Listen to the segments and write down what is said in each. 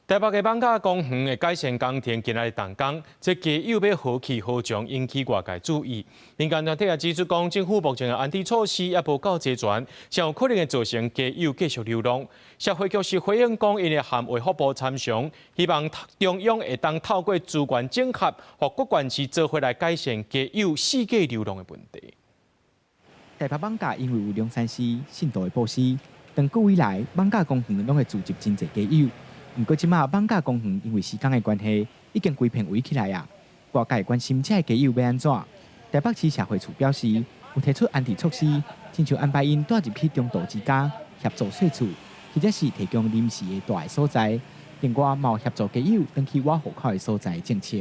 台北的艋舺公園的改善工程今仔日動工，這街友欲何去何從，引起外界注意。民間團體也指出講，政府目前的安置措施猶無夠齊全，上有可能會造成街友繼續流浪。社會局是回應講，𪜶會和衛福部參詳，希望中央會當透過資源整合，予各縣市做伙來改善街友四界流浪的問題。台北艋舺因為有龍山寺信徒的布施，長久以來艋舺公園攏會聚集真濟街友。毋過這馬艋舺公園因為時間的關係，已經規片圍起來啊。外界關心這个街友欲按怎？台北市社會處表示，有提出安置措施，親像安排𪜶蹛入去中途之家協助稅厝，或者是提供臨時的蹛的所在。另外，嘛有協助街友轉去倚戶口的所在政策。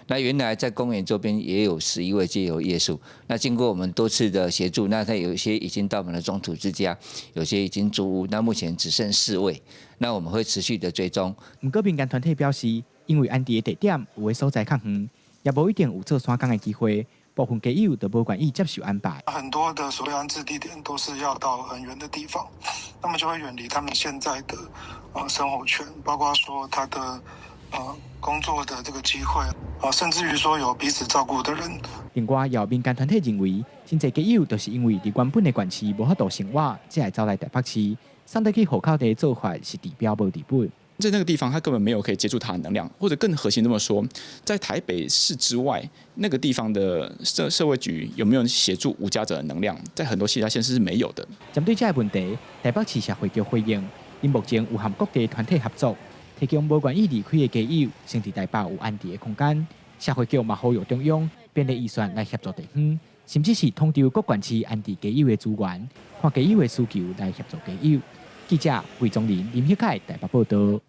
那原來在公園周邊也有11位街友夜宿，那經過我們多次的協助，那他有些已經到我們的中途之家，有些已經租屋，那目前只剩四位，那我們會持續的追蹤。毋過民間團體表示，因為安置的地點有的所在較遠，也無一定有做山工的機會，部分街友就無願意接受安排。很多的所謂安置地點都是要到很遠的地方，那麼就會遠離他們現在的生活圈，包括說他的工作的這個機會啊，甚至於說有彼此照顧的人。另外，有民間團體認為，真濟街友就是因為佇原本的縣市無法度生活，才會走來台北市，送轉去戶口地的做法是治標無治本。在那個地方，他根本沒有可以接觸他的能量，或者更核心這麼說，在台北市之外那個地方的社會局有沒有協助無家者的能量？在很多其他縣市是沒有的。針對這個問題，台北市社會局回應，𪜶目前有和各地團體合作，提供無願意離開的街友，先佇台北有安置的空間。社會局嘛呼籲中央編列預算來協助地方，甚至是統籌各縣市安置街友的資源，看街友的需求來協助街友。記者魏宗林、林希凱台北報道。